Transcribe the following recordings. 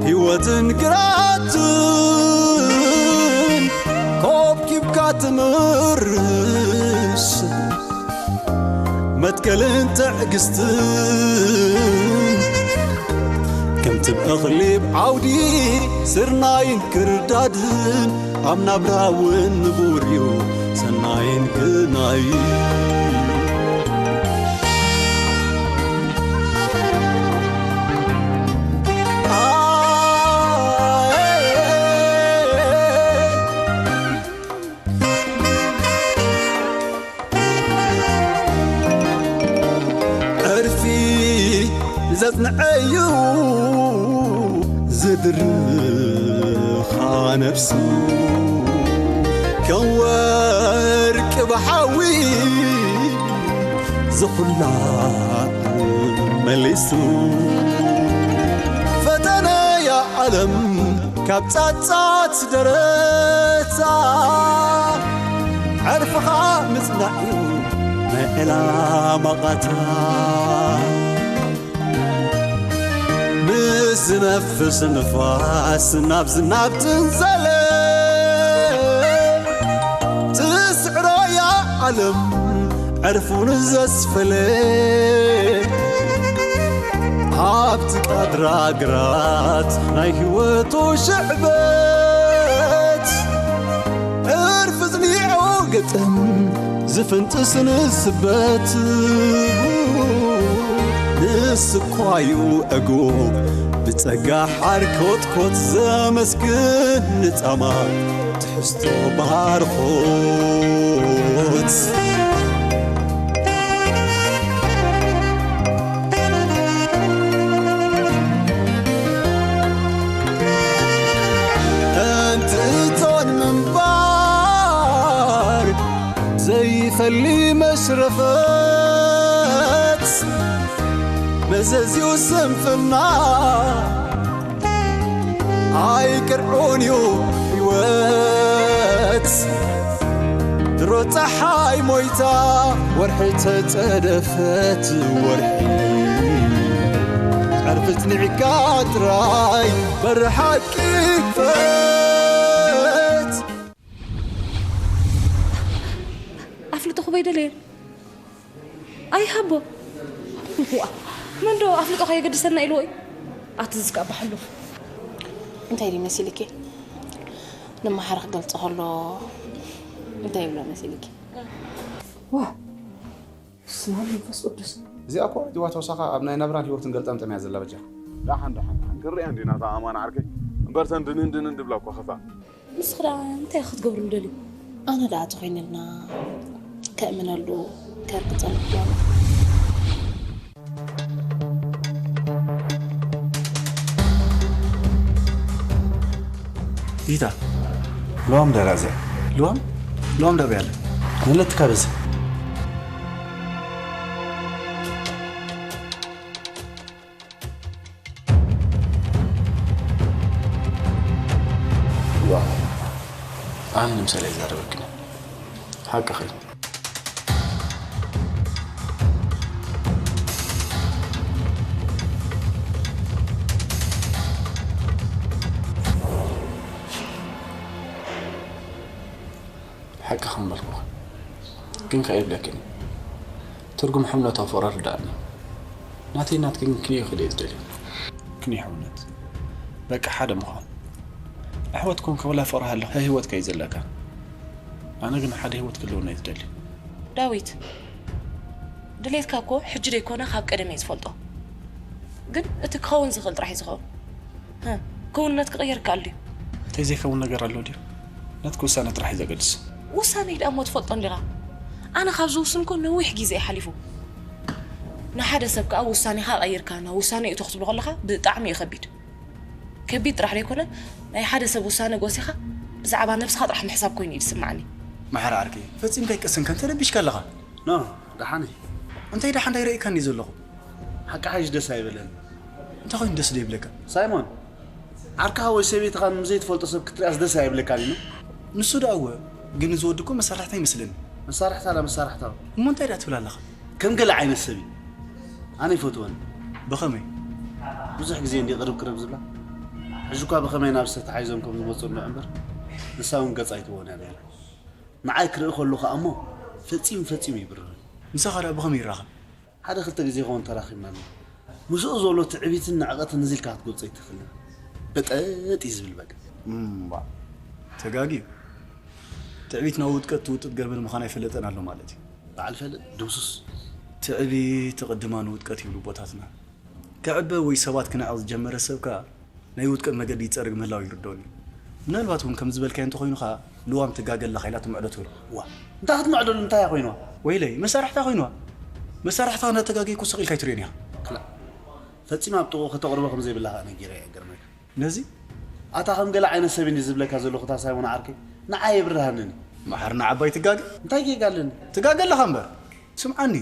ህይወትን ግራትን ኮብኪብካ ትምርስ መትከልን ትዕግስትን ከምቲ እኽሊ ኣብ ዓውዲ ስርናይን ክርዳድን ኣብ ናብራ እውን ንቡር እዩ ሰናይን ግናይ። ዕርፊ ዘጽንዐዩ ዝድርኻ ነፍሱ ከም ወርቂ ብሓዊ ዝኹላ መሊሱ ፈተነያ ዓለም ካብ ጻጻት ደረታ ዕርፍኻ ምጽናዕዩ ናይ ዕላማ ቓታ ምስ ዝነፍስ ንፋስ ናብ ዝናብ ትንዘለ ትስዕሮያ ዓለም ዕርፉን ዘስፈለ ኣብቲ ቃድራ ግራት ናይ ህይወቱ ሽዕበት ዕርፊ ዝኒዖ ገጠም ዝፍንጥስ ንስበት ንስኳዩ ዕጉብ ብጸጋ ሓርኮትኮት ዘመስግን ንጻማ ትሕዝቶ ባርኾት። እንትእቶን ምንባር ዘይፈሊ መሽረፈት መዘዝዩ ስንፍና ኣይቅርዑን እዩ ህይወት ድሮ ፀሓይ ሞይታ ወርሒ ተፀደፈት ወርሒ ዕርፍት ንዕካ ጥራይ በርሓቂ ክፈት ኣፍልጦ ክበይ ደለየ ኣይሃቦ ዋ መን ዶ ኣፍልጦ ከየገድሰና ኢልዎ እዩ ኣቲ ዝስካ ባሕሉፍ እንታይ ድዩ መሲልኪ ንመሓሪ ክገልጾ ከሎ እንታይ ይብሎ መሲልኪ ዋ ስማ መንፈስ ቅዱስ እዚኣ እኮ ጅዋ ተወሳኻ ኣብ ናይ ናብራን ህይወትን ገልጠምጠም እያ ዘላ በጃ ደሓን ደሓን ደሓን ክንሪኣ እንዲና እታ ኣማን ዓርከይ እምበር ተን ድንን ድንን ድብላ እኮ ከፋ ንስኺ ደኣ እንታይ ክትገብሩ ምደልዩ? ኣነ ደኣ ተኾይንልና ከእምነሉ ከርግጸሉ ክዳኑ። ዲታ ልዋም ደራዘ ልዋም ልዋም ደበያለ መለትካ በዚ ኣነ ንምሳሌ ይዛረበክን ሓቅኺ ሓቂ ከም በልኩ ግን ከኣ ይብለክን ትርጉም ሕምነታዊ ፍቕሪ ርዳእኒ ናተይ ናትክን ክንዮ ክልየ ዝደልዮ ክንዮ ሕውነት በቃ ሓደ ምዃን ኣሕዋት ኮንካ ወላ ፍቕሪ ሃለኻ ህይወትካ እዩ ዘለካ ኣነ ግን ሓደ ህይወት ክልውና እዩ ዝደሊ ዳዊት ድሌትካ እኮ ሕጂ ደይኮነ ካብ ቀደም እየ ዝፈልጦ ግን እቲ ክኸውን ዝኽእል ጥራሕ እዩ ዝኸውን ክውንነት ክቕየር ይከኣል ድዩ እንታይ ዘይከውን ነገር ኣሎ ድዩ ናትክ ውሳነ ጥራሕ እዩ ዘገድስ ውሳነይ ደኣ እሞ ትፈልጦ እንዲኻ ኣነ ካብ ዝውስን እኮ ነዊሕ ግዜ እዩ ሓሊፉ ንሓደ ሰብ ከኣ ውሳኔኻ ቀይርካ ናብ ውሳነ እቶ ክትብሎ ከለኻ ብጣዕሚ እዩ ከቢድ ከቢድ ጥራሕ ዘይኮነ ናይ ሓደ ሰብ ውሳነ ጎሲኻ ብዛዕባ ነብስኻ ጥራሕ ምሕሳብ ኮይኑ እዩ ዝስማዓኒ መሓሪ ዓርከይ ፈጺምካ ይቀስንካ እንተ ረቢሽካ ኣለኻ ኖ ደሓነይ እንታይ ደሓን እንታይ ረኢካኒ ዘለኹ ሓቂ ሓይሽ ደስ ኣይበለኒ እንታይ ኮይኑ ደስ ዘይብለካ ሳይሞን ዓርካኻ ወይ ሰበይትኻ ንዘይትፈልጦ ሰብ ክትሪኣስ ደስ ኣይብለካን እዩ ንሱ ደኣ እወ ግን እዚ ወዲ እኮ መሳርሕታ ይመስለኒ መሳርሕታ ላ መሳርሕታ እሞ እንታይ ደኣ ትብል ኣለኻ ከም ገለ ዓይነት ሰብ እዩ ኣነ ይፈትወኒ ብኸመይ? ብዙሕ ግዜ እንዲ ቅርብ ቅርብ ዝብላ። ሕጂ እኳ ብኸመይ ናብ ዝተተሓሒዞም ከም ዝመፁ እምበር፣ ንሳ እውን ገፅ ኣይትህቦን እያ ነይራ። ንዓይ ክርኢ ከሎ ከኣ እሞ ፈጺሙ ፈጺሙ ይብርህን። ምሳኻ ደኣ ብኸመይ ይራኸብ? ሓደ ክልተ ግዜ ኸውን ተራኺብና ኣለና። ምስኡ ዘሎ ትዕቢትን ንዕቐትን እዚ ኢልካ ክትገልጾ ኣይትኽእልን። በጠጥ እዩ ዝብል በቃ። እምባ። ተጋግዩ። ትዕቢት ናብ ውድቀት ትውጥጥ ገርበል ምዃና ይፈለጠን ኣሎ ማለት እዩ። በዓል ፈልጥ ድምሱስ። ትዕቢት ትቕድማ ንውድቀት ይብሉ ኣቦታትና። ክዕበ ወይ ሰባት ክነዕቕ ዝጀመረ ሰብ ከኣ ናይ ውድቀት መገዲ ይጸርግ ምህላው ይርድኦኒ። ምናልባት እውን ከም ዝበልካዮ እንተኾይኑ ከኣ ልዋም ትጋገ ኣለኻ ኢላ ትምዕዶ ትብል። ዋ፣ እንታይ ክትምዕደሉ እንታይ እያ ኮይንዋ? ወይለይ፣ መሳርሕታ ኮይንዋ። መሳርሕታ እናተጋገይኩ ስቕ ኢልካ ኣይትርእዮን ኢኻ። ክላእ፣ ፈጺማ ኣብ ጥቕኡ ከተቕርቦ ከም ዘይብላ ከኣ ነጊረ እየ፣ ገርመካ። ነዚ? ኣታ ከም ገለ ዓይነት ሰብ እየ ዝብለካ ዘለኹ፣ እታ ሳይሞን ዓርከይ፣ ንዓይ የብርሃንን እዩ። መሓር ንዓባይ ትጋገ? እንታይ ጌጋ ኣለኒ? ትጋገ ኣለኻ እምበር። ስምዓኒ።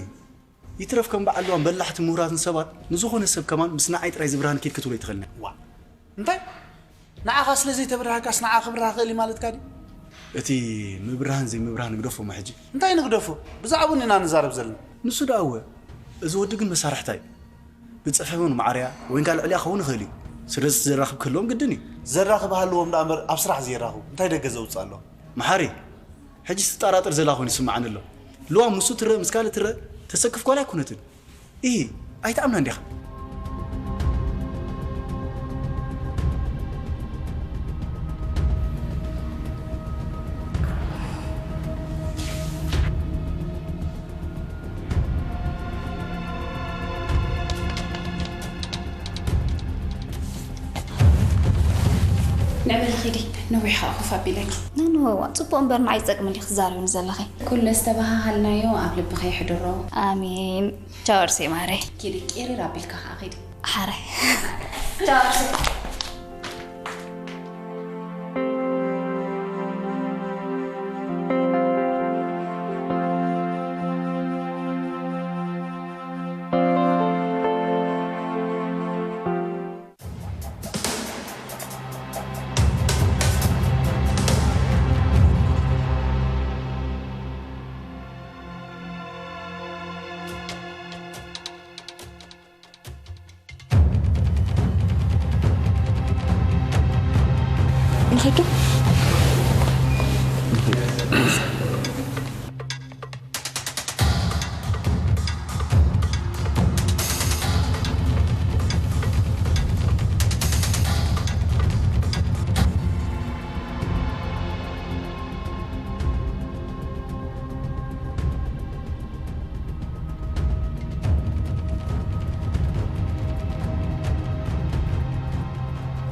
ይትረፍ ከም በዓል ልዋም በላሕቲ ምሁራትን ሰባት ንዝኾነ ሰብ ከማን ምስ ንዓይ ጥራይ ዝብርሃን ኪድ ክትብሎ ኣይትኽእልን። ዋ፣ እንታይ? ንዓኻ ስለ ዘይተብርሃካስ ንዓ ክብርሃ ክእል እዩ ማለትካ ድዩ? እቲ ምብርሃን ዘይምብርሃን ንግደፎ እሞ ሕጂ። እንታይ ንግደፎ? ብዛዕባኡ ኢና ንዛረብ ዘለና። ንሱ ደኣ እወ፣ እዚ ወዲ ግን መሳርሕታ እዩ። ብጽሑፍ እውን ማዕርያ ወይን ካልእ ዕልያ ክኸውን ይኽእል እዩ። ስለዚ ዘራኽብ ክህልዎም ግድን እዩ። ዘራኽብ ሃልዎም ደኣ እምበር ኣብ ስራሕ ዘየራኽቡ እንታይ ደገ ዘውጽእ ኣለዎም? መሓሪ፣ ሕጂ ትጠራጠር ዘላ ኮይኑ ይስምዓኒ ኣሎ። ልዋም ምስኡ ትረአ፣ ምስ ካልእ ትረአ፣ ተሰክፍ ጓል ኣይኮነትን። ኢሂ፣ ኣይትኣምናን ዲኻ? ንዕበሊ ኺዲ፣ ነዊሕ ኸኣ ኮፍ ኣቢለኪ። ኖ፣ ኖ፣ ጽቡቕ እምበር ንዓይ ዝጠቅመኒ ክትዛረብኒ ዘለኺ። ኩሉ ዝተባሃሃልናዮ ኣብ ልብኺ የሕድሮ። ኣሜን። ቻው፣ ርሴ ማረይ። ኪዲ፣ ቂርር ኣቢልካ ኸኣ ኺዲ። ሓራይ። ቻው፣ ርሴ። ንኸዱ።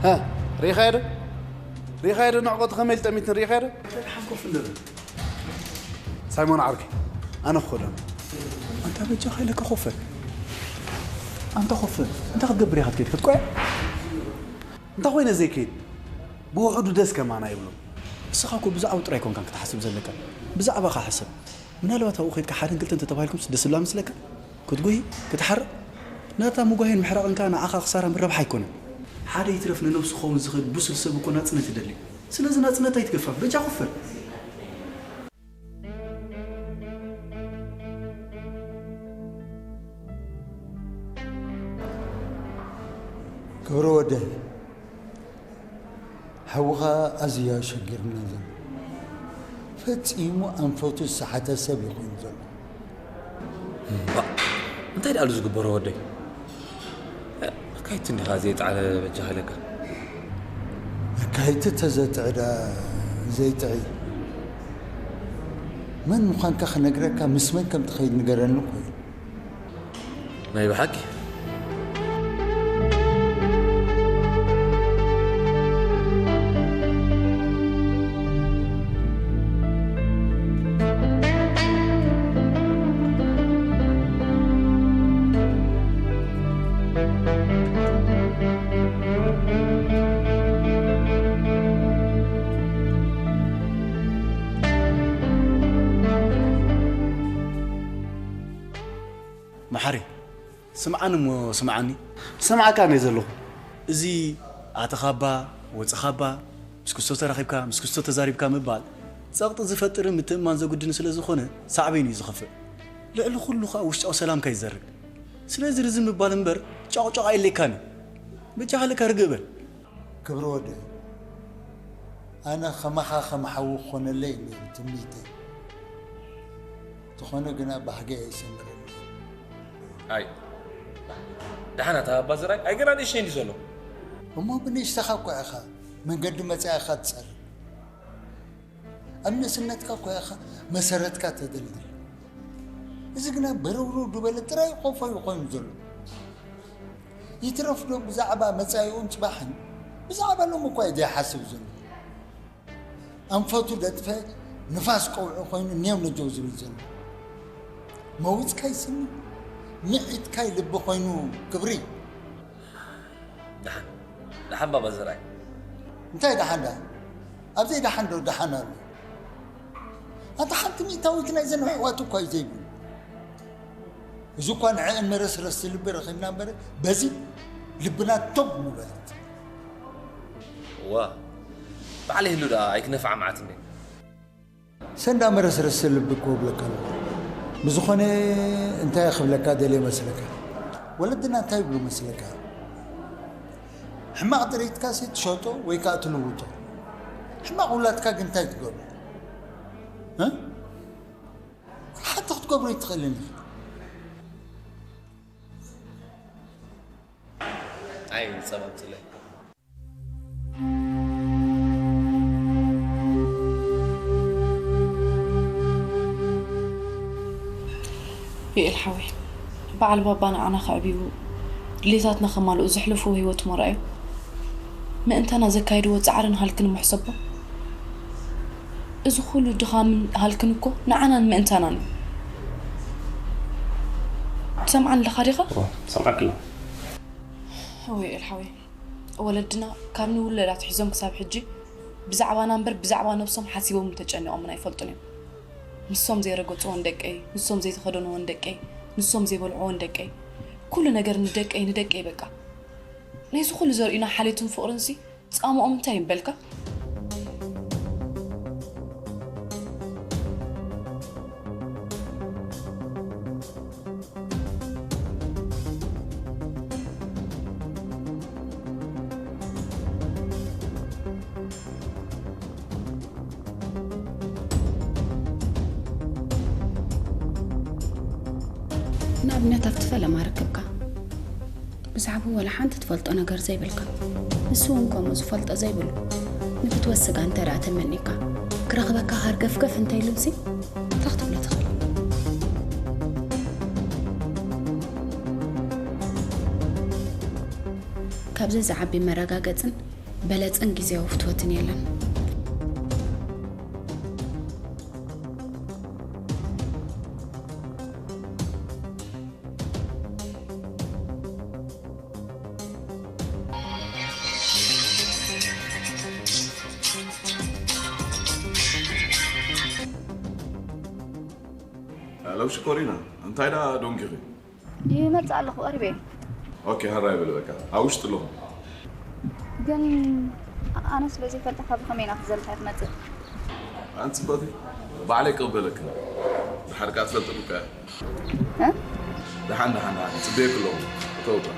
ሃ፣ ሪኢኻዮ ዶ? ሪኢኻዮ ዶ ንዕቐቱ ከመይ ኢሉ ጠሚትኒ ሪኢኻዮ ዶ? ደሓን ኮፍ እንበል። ሳይሞን ዓርከይ፣ ኣነ ክኸዶ። ኣንታ በጃኻ ኢለካ ኮፍ በል። ኣንታ ኮፍ በል። እንታይ ክትገብር ኢኻ ትከይድ? ክትቆያ? እንታይ ኮይነ ዘይከይድ? ብውሑዱ ደስ ከማን ኣይብሉን። ንስኻ እኮ ብዛዕባኡ ጥራይ ኣይኮንካን ክትሓስብ ዘለካ። ብዛዕባኻ ሕሰብ። ምናልባት ኣብኡ ከይድካ ሓደን ክልተን ተተባሂልኩምስ ደስ ዝብላ መስለካ? ክትጉሂ? ክትሓርቕ? ናታ ምጓሄን ምሕራቕን ከኣ ንዓኻ ክሳራ እምበር ረብሓ ኣይኮነን። ሓደ ይትረፍ ንነብሱ ክኸውን ዝኽእል ብሱል ሰብ እኮ ናጽነት ይደሊ። ስለዚ ናጽነት ኣይትገፋፍ። በጃ ኮፍ በል። ክብረ ወደይ፣ ሓውኻ ኣዝዩ ኣሸጊሩና ዘሎ። ፈጺሙ ኣንፈቱ ዝሰሓተ ሰብ እዩ ኮይኑ ዘሎ። እምባእ፣ እንታይ ደኣሉ ዝግበሮ ወደይ? ኣካይቲ እንዲኻ ዘይጥዓለ በጃኻ ኢለካ። ኣካይቲ ተዘጥዕዳ ዘይጥዒ። መን ምዃንካ ክነግረካ፣ ምስ መን ከም ትኸይድ ንገረኒ እኮ እዩ። ናይ ብሓቂ? መሓሪ፣ ስምዓኒ እሞ ስምዓኒ። ሰማዕካ እየ ዘለኹ። እዚ ኣተኻባ፣ ወጽኻባ፣ ምስ ክስቶ ተራኺብካ፣ ምስ ክስቶ ተዛሪብካ ምባል፣ ጸቕጢ ዝፈጥርን ምትእምማን ዘጉድልን ስለ ዝኾነ፣ ሳዕቤን እዩ ዝኸፍእ። ልዕሊ ኩሉ ኸኣ ውሽጣዊ ሰላምካ ይዘርግ። ስለዚ ርዝን ምባል እምበር ጫቑጫቑ ኣየድልየካን እዩ። በጃኻ ልካ ርግእ በል። ክብሪ ወደይ፣ ኣነ ከማኻ ከም ሓዉ ክኾነለይ እዩ ትምኒተይ። እንተኾነ ግና ባህገይ ኣይሰመረልንን። ኣይ፣ ደሓን ኣታ ኣባ ዘርኣይ፣ ኣይ ገና ንእሽተይ እንድዩ ዘሎ። እሞ ብንእሽተኻ እኮ ኢኻ መንገዲ መጻኢኻ ትጸርግ። ኣብ ንእስነትካ እኮ ኢኻ መሰረትካ ተደልድል። እዚ ግና በረውረው ዝበለ ጥራይ ቆፎ እዩ ኮይኑ ዘሎ። ይትረፍ ዶ ብዛዕባ መጻኢኡን ጽባሕን፣ ብዛዕባ ሎሚ እኳ እዩ ዘይሓስብ ዘሎ። ኣንፈቱ ደጥፈ ንፋስ ቀውዒ ኮይኑ ኔው ነጀው ዝብል ዘሎ። መዊጽካይ ስኒ፣ ምዒትካይ ልቢ ኮይኑ ክብሪ። ደሓን፣ ደሓን ባባ ዘርኣይ። እንታይ ደሓን ደሓን? ኣብዘይ ደሓን ዶ ደሓን ኣሎ? ኣታ ሓንቲ ሚእታዊት ናይ ዘን ኣሕዋት እኳ እዩ ዘይብሉ። እዚ እኳ ንዕእን መረስረስ ልቢ ረኺብና እምበር፣ በዚ ልብና ቶግ ምበለት። ዋ፣ ባዕለይ ህሉ ደኣ ኣይክነፍዓ መዓት እንዴ። ሰንዳ መረስረስ ልቢ እኮ እብለካ ኣለኹ። ብዝኾነ እንታይ ክብለካ ደልየ መስለካ? ወለድና እንታይ ይብሉ መስለካ? ሕማቕ ጥሪትካሲ ትሸጦ ወይ ከኣ ትልውጦ። ሕማቕ ውላድካ ግን እንታይ ትገብሮ? እ? ሓንቲ ክትገብሮ ኣይትኽእልን ኢኻ። ኣይ፣ ጸባ ምጽለይ። ዩኤል ሓወይ፣ በዓል ባባ ንዓና ከዕብዩ፣ ድሌታትና ከማልኡ ዘሕለፍዎ ህይወት እሞ ረኣዩ። ምእንታና ዘካየድዎ ጻዕርን ሃልክን እሞ ሕሰቦ። እዚ ኩሉ ድኻምን ሃልክን እኮ ንዓናን ምእንታናን እዩ። ትሰምዓኒ ኣለኻ ዲኻ? እወ፣ እሰምዓኪ ኣለኹ። እወ ዩኤል ሓወይ፣ ወለድና ካብ ንውለድ ኣትሒዞም ክሳብ ሕጂ ብዛዕባና እምበር ብዛዕባ ነብሶም ሓሲቦምን ተጨኒቖምን ኣይፈልጡን እዮም። ንሶም ዘይረገጽዎ ንደቀይ፣ ንሶም ዘይተኸደንዎ ንደቀይ፣ ንሶም ዘይበልዕዎ ንደቀይ፣ ኩሉ ነገር ንደቀይ፣ ንደቀይ በቃ። ነዚ ኩሉ ዘርእዩና ሓልዮትን ፍቕርንሲ ጻምኦም እንታይ እዩ በልካ? ንኣብነት ኣብቲ ፈለማ ርክብካ ብዛዕባኡ ዋላ ሓንቲ ትፈልጦ ነገር ዘይብልካ፣ ንሱ እውን ከምኡ ዝፈልጦ ዘይብሉ ንፍትወት ስጋ እንተ ደኣ ተመኒካ፣ ክረኽበካ ሃርገፍገፍ እንተ ኢሉሲ እንታይ ክትብሎ ትኽእል? ካብዚ ዝዓቢ መረጋገጽን በለጽን ግዜያዊ ፍትወትን የለን። ሄሎ ሽኮሪና፣ እንታይ ደኣ ደንጊኺ? ይመጽእ ኣለኹ፣ ቀሪበ እየ። ኦኬ፣ ሕራይ በሊ በቃ። ኣብ ውሽጢ ኣለኹ። ግን ኣነ ስለ ዘይፈልጠካ ብኸመይ ናብቲ ዘለኻዮ ትመጽእ? ኣንቲ ጽብቕቲ፣ ባዕለይ ክቕበለኪ። ድሓር ከኣ ትፈልጥኒ እኮ እያ። እ? ደሓን፣ ደሓን፣ ደሓን። ጽበየኪ ኣለኹ። እተው፣ እተው።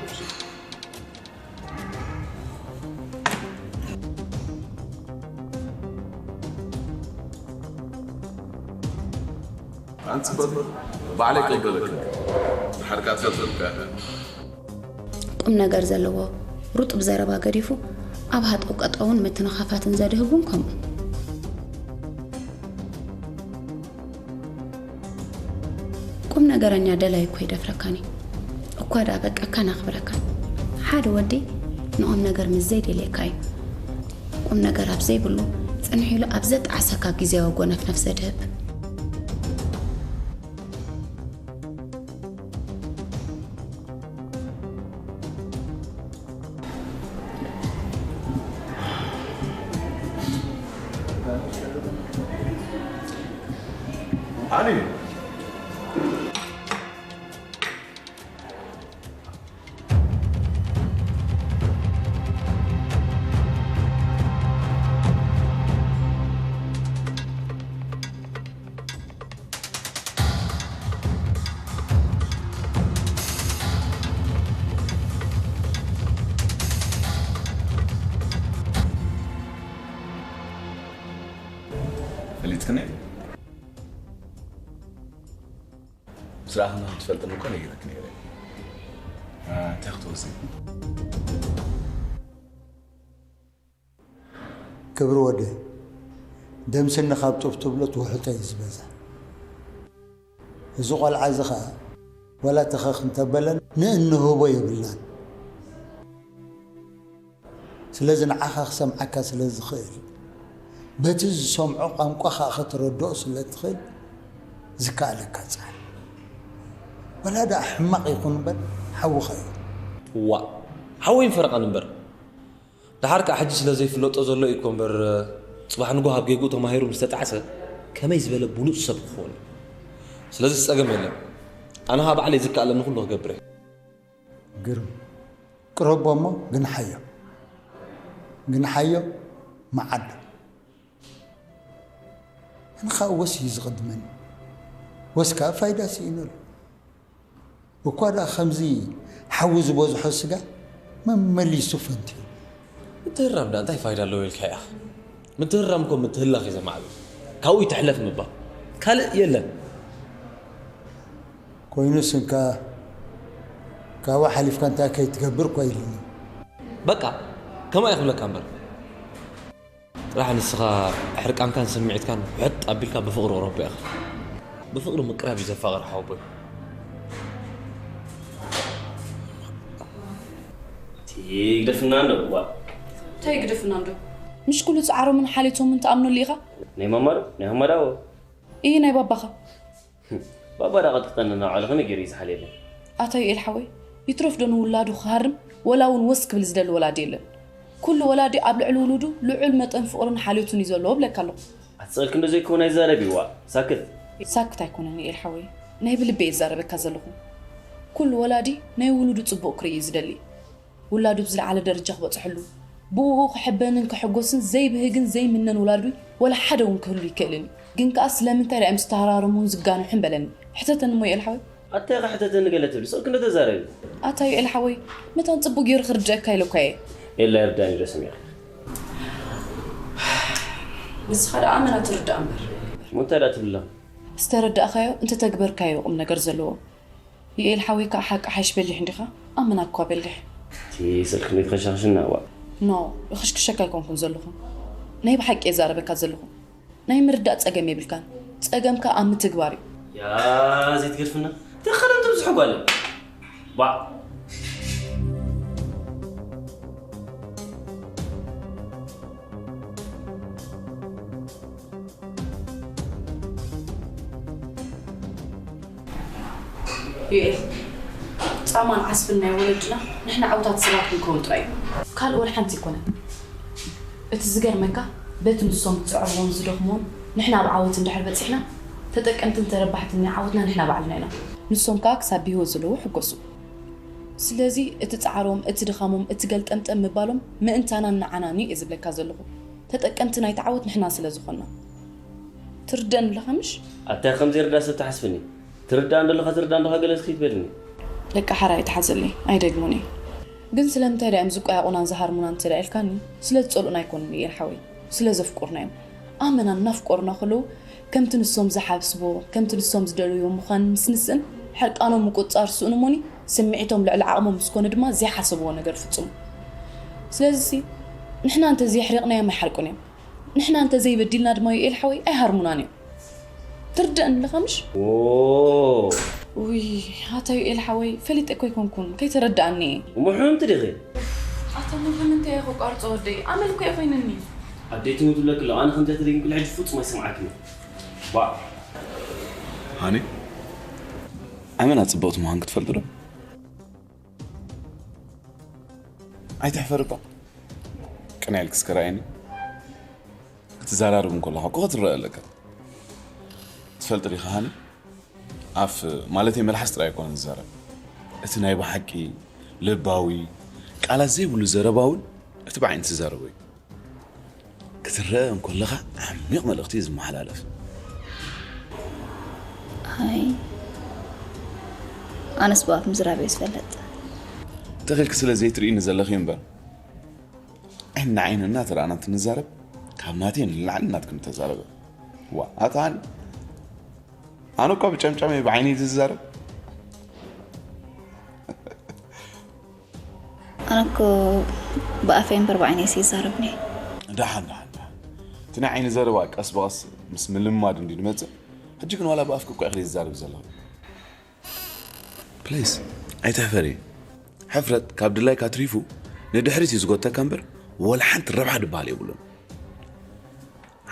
ኣንቲ ጽብቕቲ፣ ባዕለይ ክቕበለኪ። ድሓር ከኣ ትፈልጥኒ እኮ እያ። ቁም ነገር ዘለዎ፣ ሩጡብ ዘረባ ገዲፉ፣ ኣብ ሃጠው ቀጠውን ምትንኻፋትን ዘድህብ እውን ከምኡ። ቁም ነገረኛ ደላይ እኮ ይደፍረካን እዩ። እኳ ደኣ በቃ ካን ኣኽብረካን። ሓደ ወዲ ንቑም ነገር ምስ ዘይደልየካ እዩ። ቁም ነገር ኣብ ዘይብሉ፣ ጽንሕ ኢሉ ኣብ ዘጣዕሰካ ግዜያዊ ጎነፍነፍ ዘድህብ። ሃኒ። ክነ ምስ ረኣኽና ክትፈልጥኒ እኮ ነጊረኪ ነይረ። እ፣ እንታይ ክትወስኒ? ክብሪ ወደይ፣ ደም ስኒ ካብ ጡብ ትብሎ ትውሕጦ እዩ ዝበዝሕ። እዚ ቆልዓ እዚ ኸኣ ዋላ ተኸኽ እንተበለን ንእንህቦ የብልናን። ስለዚ ንዓኻ ክሰምዓካ ስለ ዝኽእል፣ በቲ ዝሰምዖ ቋንቋ ኸኣ ከተረድኦ ስለ እትኽእል ዝከኣለካ ጽዓር። ወላ ደኣ ሕማቕ ይኹን እምበር ሓውኻ እዩ። እዋእ፣ ሓወይን ፈረቓን እምበር። ደሓር ከኣ ሕጂ ስለ ዘይፍለጦ ዘሎ እዩ እኮ እምበር፣ ጽባሕ ንግሆ ኣብ ጌግኡ ተማሂሩ ምስ ተጣዕሰ ከመይ ዝበለ ብሉጽ ሰብ ክኸውን እዩ። ስለዚ ጸገም የለን። ኣነ ኸኣ ባዕለይ ዝከኣለኒ ኩሉ ክገብር እየ። ግርም። ቅረቦ እሞ ግንሓዮ። ግንሓዮ መዓዶ። ኣነ ኸኣ ወስ እዩ ዝቕድመኒ። ወስ ከኣ ፋይዳ ስኢነሉ። እኳ ደኣ ከምዚ ሓዊ ዝበዝሖ ስጋ መመሊሱ ፈንትዩ። ምትህራም ደኣ እንታይ ፋይዳ ኣለዎ ኢልካ ኢኻ? ምትህራም እኮ ምትህላኽ እዩ ዘማዕብል። ካብኡ ይትሕለፍ ምባል። ካልእ የለን። ኮይኑስ እንካ ካብኡ ሓሊፍካ እንታይ ከይትገብር እኳ ኢሉኒ። በቃ ከምኣ እየ ክብለካ እምበር። ጥራሕ ንስኻ ሕርቃንካን ስምዒትካን ውሕጥ ኣቢልካ ብፍቕሪ ቅረቦ ኢኻ። ብፍቕሪ ምቅራብ እዩ ዘፋቕር ሓወቦይ። እቲ ግደፍና እንዶ፣ ዋ። እንታይ ግደፍና እንዶ? ምሽ ኩሉ ጻዕሮምን ሓልዮቶምን ትኣምነሉ ኢኻ? ናይ ማማ ዶ? ናይ ማማ ዳዎ? እይ፣ ናይ ባባኻ። ባባ ዳ ቀጥቅጠኒ እናውዓለ ከመይ ገይሩ እዩ ዝሓልየለይ? ኣታ ዩኤል ሓወይ፣ ይትረፍ ዶ ንውላዱ ክሃርም፣ ወላ እውን ወስ ክብል ዝደሊ ወላዲ የለን። ኩሉ ወላዲ ኣብ ልዕሊ ውሉዱ ልዑል መጠን ፍቕርን ሓልዮትን እዩ ዘለዎ እብለካ ኣለኹ። ኣትስእልኪ እንዶ ዘይከውን ኣይዛረብ ይዋ፣ ሳክት። ሳክት ኣይኮነን ዩኤል ሓወይ፣ ናይ ብልቢ እየ ዝዛረበካ ዘለኹ። ኩሉ ወላዲ ናይ ውሉዱ ጽቡቕ ክርኢ እዩ ዝደሊ። ውላዱ ብዝለዓለ ደረጃ ክበጽሐሉ፣ ብእኡ ክሕበንን ክሕጎስን ዘይብህግን ዘይምነን ወላዲ ወላ ሓደ እውን ክህሉ ይክእልን እዩ። ግን ከኣ ስለምንታይ ደኣ እዮም ዝተሃራረሙን ዝጋንሑን በለኒ። ሕተተኒ እሞ ዩኤል ሓወይ። ኣታ ኢኻ ሕተተኒ ገለ ትብሊ፣ ስቕ ክንዶ ተዛረቢ። ኣታ ዩኤል ሓወይ፣ መታን ጽቡቕ ገይሩ ክርድአካ ኢለኳ እየ። ኤላ ይርዳእኒ ዶ ሰሚዕኺ? ንስኻ ደኣ ኣመና ትርዳእ እምበር። እሞ እንታይ ደኣ ትብሊ ኣለኺ? ዝተረዳእካዮ እንተተግበርካዮ ቁም ነገር ዘለዎ። ዩኤል ሓወይ ከኣ ሓቂ ሓይሽ በሊሕ እንዲኻ? ኣመና እኳ በሊሕ። እቲ ስልኪ ንከሻኽሽና እዋ። ኖ፣ እኽሽክሸካ ኣይኮንኩን ዘለኹ። ናይ ብሓቂ እየ ዛረበካ ዘለኹ። ናይ ምርዳእ ጸገም የብልካን። ጸገምካ ኣብ ምትግባር እዩ። ያ ዘይትገድፍና። ተኸለም ትብዝሑ ጓል። ባ ዩኤል፣ ጻማን ዓስብን ናይ ወለድና ንሕና ዕውታት ሰባት ክንከውን ጥራይ እዩ። ካልእ ወላ ሓንቲ ኣይኮነን። እቲ ዝገርመካ፣ በቲ ንሶም ዝጽዕርዎን ዝደኽምዎን ንሕና ኣብ ዓወት እንድሕር በጺሕና፣ ተጠቀምትን ተረባሕትን ናይ ዓወትና ንሕና ባዕልና ኢና። ንሶም ከኣ ክሳብ ብህይወት ዘለዉ ይሕጎሱ። ስለዚ እቲ ጻዕሮም፣ እቲ ድኻሞም፣ እቲ ገልጠምጠም ምባሎም ምእንታናን ንዓናን እዩ እየ ዝብለካ ዘለኹ። ተጠቀምቲ ናይቲ ዓወት ንሕና ስለ ዝኾንና። ትርደን ኣለኻ ምሽ? ኣታ ከምዚ ርዳ ሰብ ትሓስብኒ። ትርዳእ እንደለኻ፣ ትርዳእ እንደኻ ገለ እስኪ ትበልኒ። ደቂ ሓራ ኣይትሓዘለይ፣ ኣይደግሙን እየ። ግን ስለምንታይ ደኣ እዮም ዝቆያቑናን ዝሃርሙናን እንተ ደኣ ኢልካኒ፣ ስለ ዝጸልኡና ኣይኮኑን እየ ሓወይ፣ ስለ ዘፍቁርና እዮም። ኣመና እናፍቆሩና ከለዉ ከምቲ ንሶም ዝሓስብዎ፣ ከምቲ ንሶም ዝደልይዎ ምዃን ምስ ንስእን፣ ሕርቃኖም ምቁጽጻር ዝስእኑ እሞኒ፣ ስምዒቶም ልዕሊ ዓቕሞም ምስ ኮነ ድማ ዘይሓሰብዎ ነገር ይፍጽሙ። ስለዚሲ ንሕና እንተ ዘየሕሪቕናዮም ኣይሓርቁን እዮም። ንሕና እንተ ዘይበዲልና ድማ ዩኤል ሓወይ ኣይሃርሙናን እዮም። ትርደእኒ ኣለኻ ምሽ? ዎ። ውይ፣ ኣታ ዩኤል ሓወይ፣ ፈሊጠ እኮ ኣይኮንኩን፣ ከይተረድኣኒ እየ። እሞ ሕምምቲ ዲኺ? ኣታ እሞ ንምንታይ እየ ከቋርጾ ወደይ? ኣመል እኮ ኣይኮይንኒ። ኣደይ ትሙት ብለኪ ኣለኹ፣ ኣነ ከምዚኣ ተደጊምክላ ሕጂ ፍጹም ኣይሰምዓክን እየ። ባ። ሃኒ፣ ኣመና ጽብቕቲ ምዃን ክትፈልጡ ዶ? ኣይትሕፈር እባ። ቅንዕ ኢልኪ እስከ ርኣይኒ። ክትዘራረብ እንከለኻ እኮ ክትረአ ኣለካ። ትፈልጥ ዲኻ ሃኒ? ኣፍ፣ ማለተይ መልሓስ ጥራይ ኣይኮነን ዝዛረብ። እቲ ናይ ብሓቂ ልባዊ፣ ቃላት ዘይብሉ ዘረባ እውን እቲ ብዓይኒ ትዛረቦ እዩ። ክትረአ እንከለኻ ዓሚቕ መልእኽቲ እዩ ዝመሓላለፍ። ኣይ፣ ኣነስ ብኣፍ ምዝራብ እየ ዝፈልጥ። ተኺልኪ ስለ ዘይትርእይኒ ዘለኺ እምበር፣ ዓይኒ ንዓይኒ እናተረኣና እንትንዛረብ፣ ካብ ናተይ ንላዕሊ ናትኪ ምተዛረበ። ዋ ኣታ ሃኒ፣ ኣነ እኳ ብጨምጫም እየ ብዓይኒ ዝዛረብ። ኣነ እኮ ብኣፈይ እምበር ብዓይነይስ ይዛረብኒ። ደሓን ደሓን ደሓን፣ እቲ ናይ ዓይኒ ዘረባ ቀስ ብቐስ ምስ ምልምማድ እንዲ ዝመፅእ። ሕጂ ግን ዋላ ብኣፍኪ እኳ ኢኽሊ ዝዛረብ ዘለኹ። ፕሊስ ኣይትሕፈሪ። ሕፍረት ካብ ድላይካ ኣትሪፉ ንድሕሪት እዩ ዝጎተካ እምበር ወላ ሓንቲ ረብሓ ድበሃል የብሉን።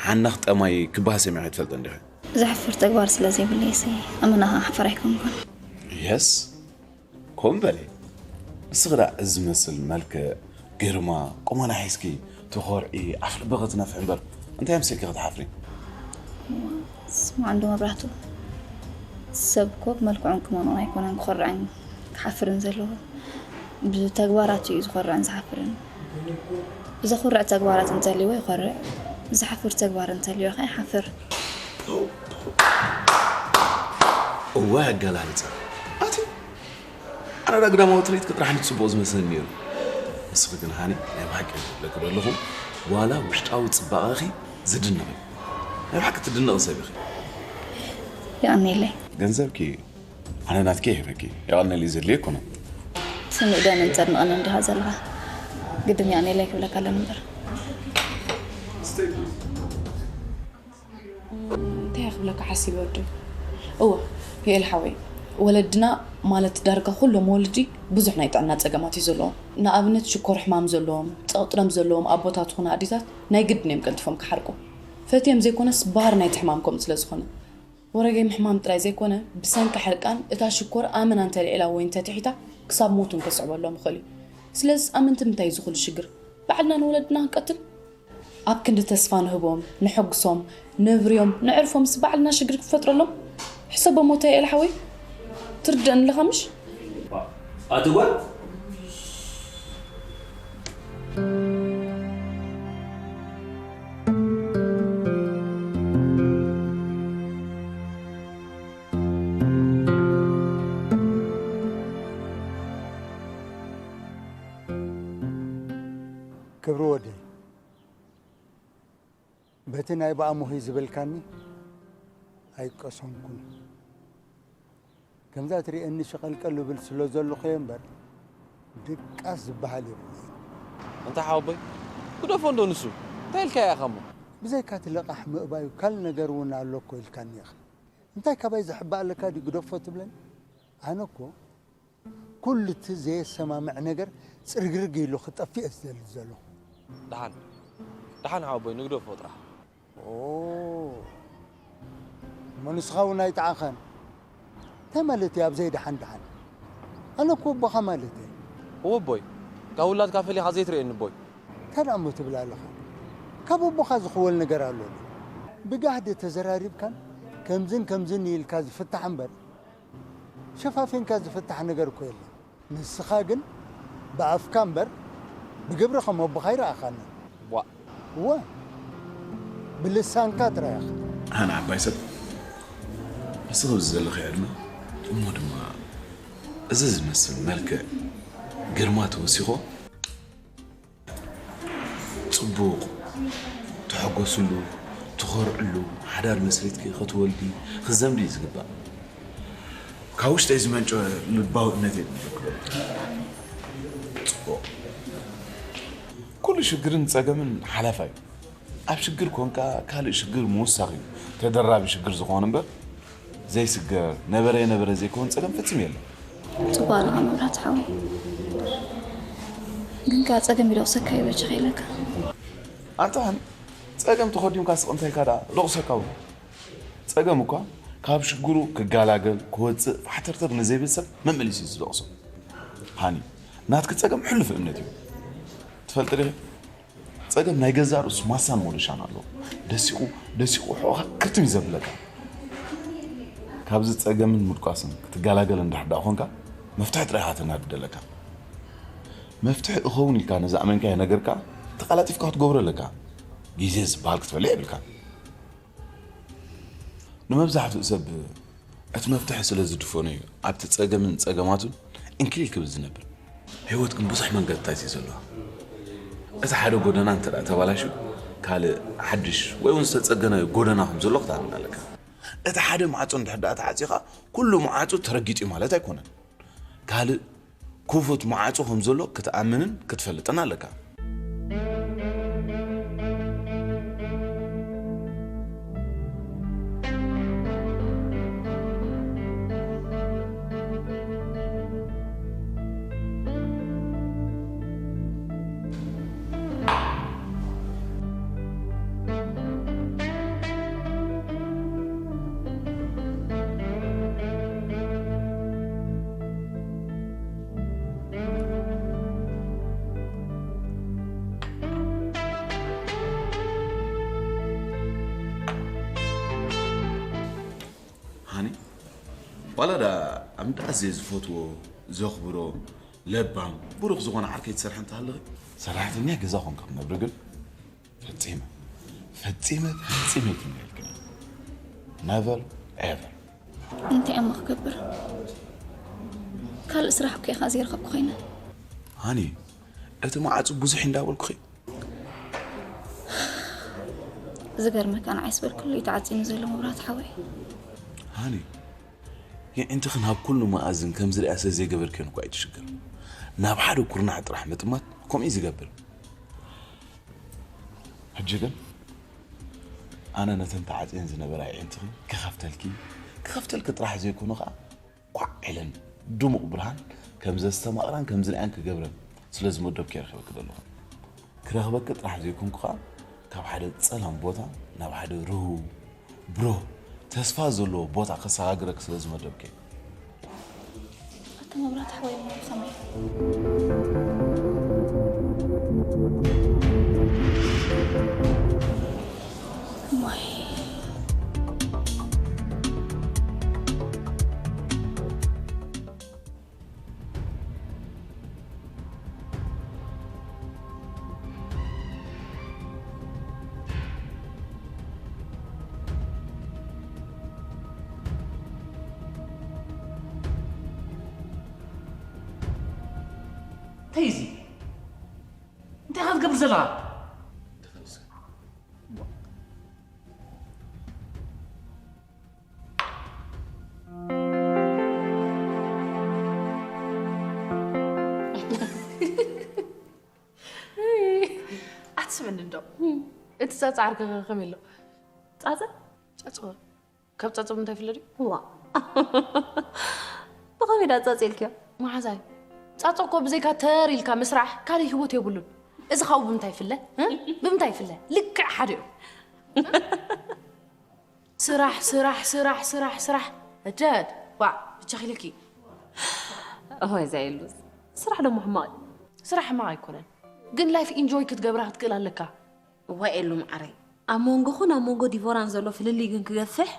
ሓናኽ ጠማይ ክበሃል ሰሚዐ ትፈልጠ እንዲኺ? ዘሕፍር ተግባር ስለ ዘይብለይሲ ኣመናኻ ሓፈር ኣይኮንኩን። የስ ኮን በሊ። ንስኺ ደኣ እዚ ዝመስል መልክዕ፣ ግርማ፣ ቁመና ሒዝኪ ትኾርዒ፣ ኣፍ ልብኺ ትነፍሒ እምበር እንታይ ኣምሲልኪ ክትሓፍሪ? ስማዕ እንዶ መብራህቱ፣ ሰብ እኮ ብመልክዑን ቁመንኡን ኣይኮነን ክኾርዕን ክሓፍርን ዘለዎ፣ ብተግባራቱ እዩ ዝኾርዕን ዝሓፍርን። ዘኹርዕ ተግባራት እንተልይዎ ይኾርዕ፣ ዘሕፍር ተግባር እንተልይዎ ኸ ይሓፍር። እወ ኣገላልፃ ኣቲ ኣነ ዳ ግዳማዊ ትርኢት ክጥራሕኒ ፅቡቕ ዝመስለኒ ነይሩ። ንስኺ ግን ሃኒ ናይ ብሓቂ ዝብለኪ ዘለኹ ዋላ ውሽጣዊ ፅባቐኺ ዝድነቕ እዩ። ናይ ብሓቂ ትድነቒ ሰብ ኢኺ። የቐንየለይ። ገንዘብኪ ኣነ ናትኪ ይህበኪ። የቐንየለይ ዘድልየ ኣይኮነን። ስኑእ ደምን ጸድንቕን እንዲኻ ዘለኻ ግድን የቐንየለይ ክብለካ ኣለኒ እምበር። እንታይ ክብለካ ሓሲበ ወደይ? እወ ዮኤል ሓወይ፣ ወለድና ማለት ዳርጋ ኩሎም ወለዲ ብዙሕ ናይ ጥዕና ጸገማት እዩ ዘለዎም። ንኣብነት ሽኮር ሕማም ዘለዎም፣ ጸቕጢ ደም ዘለዎም ኣቦታት ኾነ ኣዴታት ናይ ግድን እዮም ቀልጢፎም ክሓርቁ። ፈትዮም ዘይኮነስ ባህሪ ናይቲ ሕማም ከምኡ ስለ ዝኾነ። ወረገይ ምሕማም ጥራይ ዘይኮነ ብሰንኪ ሕርቃን እታ ሽኮር ኣመና እንተልዒላ ወይ እንተትሒታ ክሳብ ሞት እውን ከስዕበሎም ይኽእል እዩ። ስለዚስ ኣመንቲ ንምንታይ እዩ እዚ ኩሉ ሽግር? ባዕልና ንወለድና ክንቀትል? ኣብ ክንዲ ተስፋ ንህቦም፣ ነሐጉሶም፣ ነብርዮም፣ ነዕርፎምስ ባዕልና ሽግር ክንፈጥረሎም? ሕሰቦ እሞ ኣታ ዮኤል ሓወይ፣ ትርደኣኒ ኣለኻ ምሽ? ኣቲ ጓል ክብሪ ወደይ፣ በቲ ናይ ብኣሙኺ ዝበልካኒ ኣይቀሰንኩን። ከምዛ ትርእየኒ ሸቐልቀል እብል ስለ ዘለኹ እየ እምበር ድቃስ ዝበሃል የብለይን። እንታይ ሓወቦይ፣ ግደፎ እንዶ ንሱ። እንታይ ኢልካዮ ኢኻ እሞ? ብዘይካ እቲ ለቓሕ ምእባዩ ካልእ ነገር እውን ኣሎ እኮ ኢልካኒ ኢኻ። እንታይ ካባይ ዝሕባእ ኣለካ ድዩ ግደፎ ትብለኒ? ኣነ እኮ ኩሉ እቲ ዘየሰማምዕ ነገር ጽርግርግ ኢሉ ክጠፍእ እየ ዝደሊ ዘለኹ። ደሓን ደሓን ሓወቦይ ንግደፎ ጥራሕ። ኦ፣ እሞ ንስኻ እውን ኣይጠዓኻን። እንታይ ማለት እዩ ኣብ ዘይደሓን ደሓን? ኣነ እኮ ኣቦኻ ማለት እየ። እወ ኣቦይ፣ ካብ ውላድካ ፈሊኻ ዘይትርእየኒ ኣቦይ። እንታይ ደኣ እሞ ትብል ኣለኻ? ካብ ኣቦኻ ዝኽወል ነገር ኣሎ ዶ? ብጋህዲ ተዘራሪብካን ከምዝን ከምዝን ኢልካ ዝፍታሕ እምበር ሸፋፊንካ ዝፍታሕ ነገር እኮ የለን። ንስኻ ግን ብኣፍካ እምበር ብግብሪ ከም ኣቦኻ ኣይረኣኻንን። ዋእ! እወ፣ ብልሳንካ ጥራይ ኢኻ። ኣነ ዓባይ ሰብ፣ ንስኺ ኣብዚ ዘለኺ ዕድመ እሞ ድማ እዚ ዝመስል መልክዕ ግርማ ተወሲኾ ጽቡቕ፣ ትሕጎስሉ፣ ትኾርዕሉ፣ ሓዳር መስሪትኪ ክትወልዲ፣ ክትዘምዲ እዩ ዝግባእ። ካብ ውሽጠይ ዝመንጨወ ልባዊ እምነት እየ ዝነግረኪ። ጽቡቕ። ኩሉ ሽግርን ጸገምን ሓላፋ እዩ። ኣብ ሽግር ኮንካ ካልእ ሽግር ምውሳኽ እዩ ተደራቢ ሽግር ዝኾን እምበር ዘይስገር፣ ነበረ የነበረ ዘይከውን ጸገም ፍጽም የለን። ጽቡቕ ኣለኻ መብራህቱ ሓወይ። ግን ከኣ ጸገም ይደቑሰካ እዩ በጃኻ ኢለካ። ኣንታ ሃኒ፣ ጸገም ተኾዲምካ ስቕ እንታይ ኢልካ ደኣ ደቑሰካ እውን። ጸገም እኳ ካብ ሽግሩ ክጋላገል፣ ክወጽእ ፋሕተርተር ንዘይብል ሰብ መመሊሱ እዩ ዝደቑሶ። ሃኒ፣ ናትኪ ጸገም ሕሉፍ እምነት እዩ። ትፈልጢ ዲኺ? ጸገም ናይ ገዛእ ርእሱ ማሳን ሞደሻን ኣለዎ። ደሲቑ ደሲቑ ሕቖኻ ክርትም እዩ ዘብለካ። ካብዚ ጸገምን ምድቋስን ክትገላገል እንድሕር ደኣ ኾንካ፣ መፍትሒ ጥራይ ኢኻ ተናዲ ዘለካ። መፍትሒ እኸውን ኢልካ ንዝኣመንካዮ ነገርካ ተቐላጢፍካ ክትገብሮ ኣለካ። ግዜ ዝበሃል ክትበልዕ የብልካን። ንመብዛሕትኡ ሰብ እቲ መፍትሒ ስለ ዝድፈኖ እዩ ኣብቲ ጸገምን ጸገማቱን ዕንክሊል ክብል ዝነብር። ህይወት ግን ብዙሕ መንገድታት እዩ ዘለዋ። እቲ ሓደ ጎደና እንተ ደኣ ተባላሽዩ፣ ካልእ ሓድሽ ወይ እውን ዝተጸገነ ጎደና ከም ዘሎ ክትኣምን ኣለካ። እቲ ሓደ ማዕጾ እንድሕር ደኣ ተዓጺኻ፣ ኩሉ መዓጹ ተረጊጡ እዩ ማለት ኣይኮነን። ካልእ ክፉት መዓጹ ከም ዘሎ ክትኣምንን ክትፈልጥን ኣለካ። ሃኒ፣ ዋላ ዳ ኣብ እንዳ ኣዝየ ዝፈትዎ፣ ዘኽብሮ፣ ለባም፣ ብሩኽ ዝኾነ ዓርከይ ትሰርሒ እንተሃለኺ፣ ሰራሕተኛ ገዛ ኮንካ ክነብር ግን ፈጺመ፣ ፈጺመ፣ ፈጺመ ኣይትምነየልክን። Never ever። እንታይ እሞ ክገብር? ካልእ ስራሕ እኮ ኢኻ ዘይረኸብኩ ኮይነ። ሃኒ፣ እቲ መዓጹ ብዙሕ እንዳበልኩኺ። ዝገርመካ ንዓይስ በልኩሉ እዩ ተዓጺኑ ዘሎ መብራት ሓወይ። ሃኒ፣ የዒንትኽን ናብ ኩሉ መኣዝን ከም ዝሪኣ ስለ ዘይገበርክዮን እኳ ኣይትሽገር። ናብ ሓደ ኩርናዕ ጥራሕ ምጥማት ከምኡ እዩ ዝገብር። ሕጂ ግን ኣነ ነተን ተዓጽየን ዝነበራ የዒንትኽን ክኸፍተልኪ፣ ክኸፍተልኪ ጥራሕ ዘይኮኑ ኸኣ ኳዕ ኢለን ድሙቕ ብርሃን ከም ዘስተማቕራን ከም ዝለኣን ክገብረን ስለ ዝመደብኪ እየ ረኺበኪ ዘለኹ። ክረኽበኪ ጥራሕ ዘይኮንኩ ኸኣ ካብ ሓደ ጸላም ቦታ ናብ ሓደ ርሁው፣ ብሩህ፣ ተስፋ ዘለዎ ቦታ ከሰጋግረኪ ስለ ዝመደብኪ እየ። ኣታ መብራት ሓወይ እሞ ብኸመይ? እሞይ። እንታይ እዚ? እንታይ ኢኻ ትገብር ዘለኻ? ኣትስምኒ እንዶ። እቲ ጻጻ ዓርከ ከ ከመይ ኣሎ? ጻጻ? ጻጻ። ካብ ጻጻ ብምንታይ ይፍለ ድዩ? ዋ። ብኸመይ ዳ ጻጻ ኢልክዮ? መሓዛይ። ጻጻ እኮ ብዘይካ ተር ኢልካ ምስራሕ ካልእ ህይወት የብሉን። እዚ ካብኡ ብምንታይ ይፍለ? እ? ብምንታይ ይፍለ? ልክዕ ሓደ እዩ። ስራሕ፣ ስራሕ፣ ስራሕ፣ ስራሕ፣ ስራሕ። እደድ። ዋ፣ ብቻ ኺልኪ። እሆ፣ እዛ የሉስ። ስራሕ ደሞ ሕማቕ እዩ። ስራሕ ሕማቕ ኣይኮነን። ግን ላይፍ ኢንጆይ ክትገብራ ክትክእል ኣለካ። እዋይ ኤሉ መዓረይ፣ ኣብ መንጎኹን ኣብ መንጎ ዲቮራን ዘሎ ፍልልይ ግን ክገፍሕ።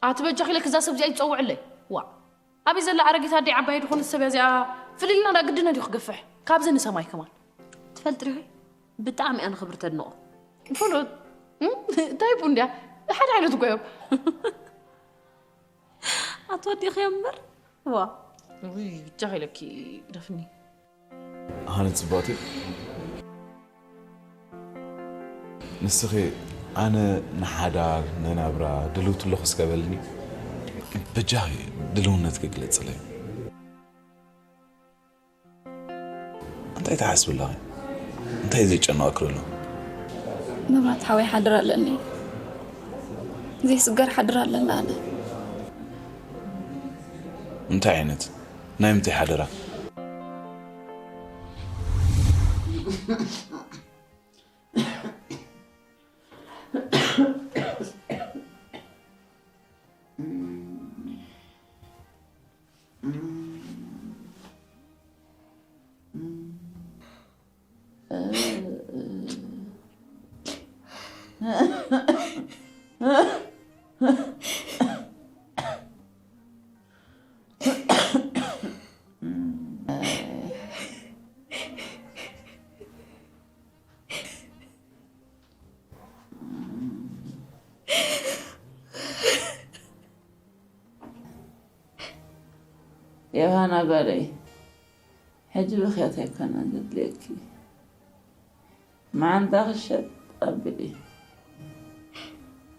ኣቲ በጃኺ ኢለኪ እዛ ሰብ እዚኣ ይጸውዕለይ። ዋእ፣ ኣበይ ዘላ ኣረጊት ኣደይ ዓባይ ዝኾነት ሰብ እያ እዚኣ። ፍልልይና ደኣ ግድን ድዩ ክገፍሕ? ካብዚ ንሰማይ ከማን። ትፈልጢ ዲኺ? ብጣዕሚ እያ ንኽብሪ ተድንቖ። ፍሉጥ። እም? እንታይ ቡን ድያ? ሓደ ዓይነት እኮ እዮም። ኣትወዲእኽዮ እምበር? ዋ። ውይ፣ ብጃኺ ኢለኪ ግደፍኒ። ሃኒ ጽብቕቲ፣ ንስኺ ኣነ ንሓዳር ንናብራ ድልውቲ ኣለኹ እስከ በልኒ። በጃኺ ድልውነትኪ ግለጽለይ። እንታይ ትሓስቢ ኣለኺ? እንታይ እዩ ዘጨንቐኪ ዘሎ? መብራት ሓወይ ሓደራ ኣለኒ። ዘይስገር ሓደራ ኣለኒ ኣነ። እንታይ ዓይነት? ናይ ምንታይ ሓደራ? ዮሃና ጓለይ፣ ሕጂ ብኽያት ኣይኮነን ዘድልየኪ። መዓንጣኺ ሸጥ ኣብሊ።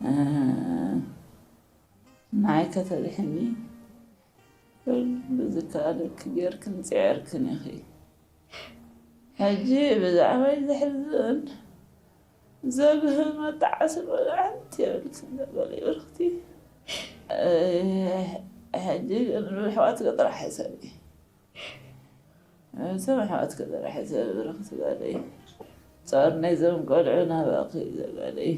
እ፣ ንዓይ ከተድሕኒ ኩሉ ዝከኣለኪ ጌርክን ጽዒርክን ኢኺ። ሕጂ ብዛዕባይ ዘሕዝን ዘግህም ኣተዓስብ ሓንቲ የብልክን ዘበለ ብርኽቲ። እ፣ ሕጂ ግን ብኣሕዋትኪ ጥራሕ ሕሰቢ። እዞም ኣሕዋትኪ ጥራሕ ሕሰቢ ብርኽቲ ጓለይ። ጾር ናይዞም ቆልዑ ናባኺ እዩ ዘጓለይ።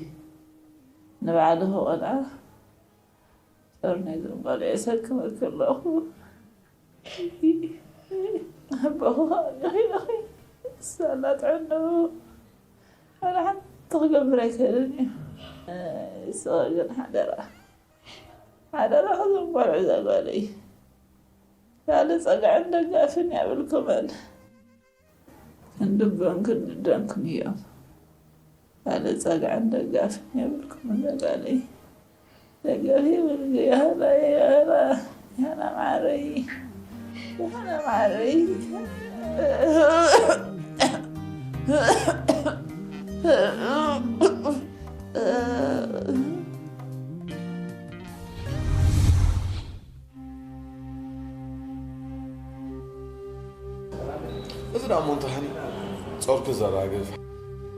ንባዕልኺ ቆልዓ ጾር ናይዞም ቆልዑ የሰክመኪ ኣለኹ። ኣቦኺ ኸኣ ኢኺ ኢኺ ሳላ ጥዕንኡ ዋላ ሓንቲ ክገብር ኣይክእልን እዩ። ንስኺ ግን ሓደራ፣ ሓደራ፣ ከዞም ቆልዑ እዛ ጓለይ ካልእ ጸግዕን ደጋፍን የብልኩምን። ክንድበን ክንድደን ክንዮም። ካልእ ጸግዕን ደጋፍን የብልኩምን። ደጋለይ ደጋፊ የብልኩ። ያህላ፣ ያህላ፣ ያህላ ማረይ፣ ያህላ ማረይ። እዚ ደኣ እሞ እንተኾነ ጾርኪ ዘራግፍ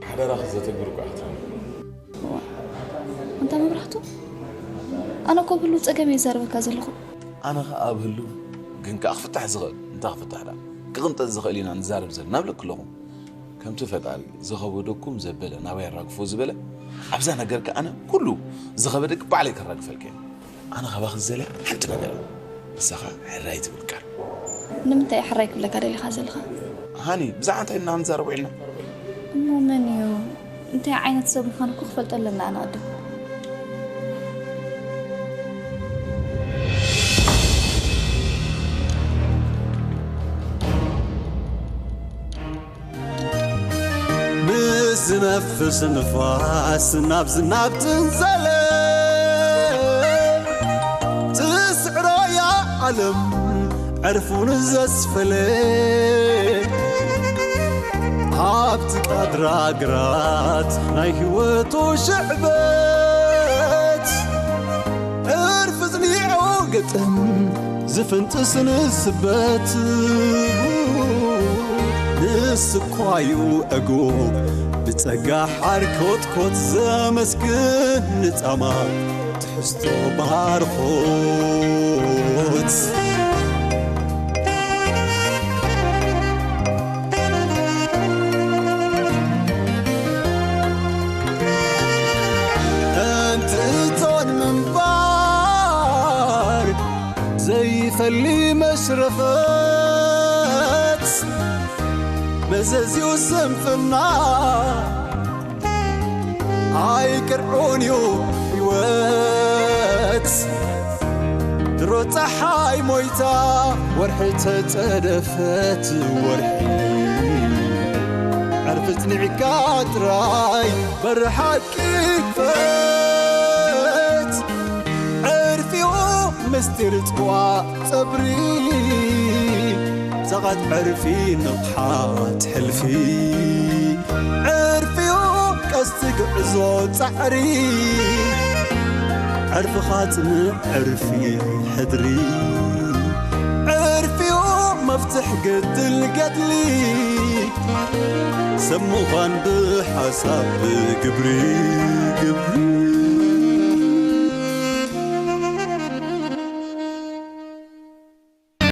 ሓደራኺ ዘተግብር እኳ ኢኺ ትኾኒ። ኣንታ መብራህቱ፣ ኣነ እኮ ኣብ ህሉው ጸገም እየ ዝዛረበካ ዘለኹ። ኣነ ኸኣ ኣብ ህሉው ግን ከኣ ክፍታሕ ዝኽእል እንታይ ክፍታሕ ደኣ ክቕንጠጥ ዝኽእል ኢና ንዛረብ ዘለና እብለኪ ኣለኹ። ከምቲ ፈጣሪ ዝኸበደኩም ዘበለ ናባይ ኣራግፎ ዝበለ ኣብዛ ነገር ከኣ ኣነ ኩሉ ዝኸበደኪ ባዕለይ ከራግፈልኪ እየ። ኣነ ካባኺ ዝደልያ ሓንቲ ነገር እያ። ንሳ ኸኣ ሕራይ ትብል ቃል። ንምንታይ እየ ሕራይ ክብለካ ደሊኻ ዘለኻ? ሃኒ፣ ብዛዕባ እንታይ ኢና ንዛረብ ውዒልና? እሞ መን እዩ? እንታይ ዓይነት ሰብ ምዃኑ እኮ ክፈልጦ ኣለና ኣነ ኣቐድም። ብዝነፍስ ንፋስ ናብ ዝናብ ትንዘለ ትስዕሮ እያ ዓለም ዕርፉ ንዘስፈለ ኣብቲ ቃድራ ግራት ናይ ህይወቱ ሽዕበት ዕርፊ ጽኒዑ ግጥም ዝፍንጥስ ንስበት ንስኳዩ ዕጉ ብጸጋ ሓር ኮትኮት ዘመስግን ንጻማ ትሕዝቶ ባርኾት እንትን ምንባር ዘይፈሊ መሽረፈት መዘዝዩ ስንፍና ኣይቅርዑን እዩ ህይወት ድሮ ፀሓይ ሞይታ ወርሒ ተፀደፈት ወርሒ ዕርፊ ፅኒዕካ ጥራይ በሪ ሓቂ ክፈት ዕርፊኡ ምስጢር ፅዋ ፀብሪ ብዛቓት ዕርፊ ንቕሓት ሕልፊ ዕርፊኡ ቀስቲ ግዕዞ ፃዕሪ ዕርፍኻ ፅንዕ ዕርፊ ሕድሪ ዕርፊኡ መፍትሕ ገድል ገድሊ ሰብ ምዃን ብሓሳብ ብግብሪ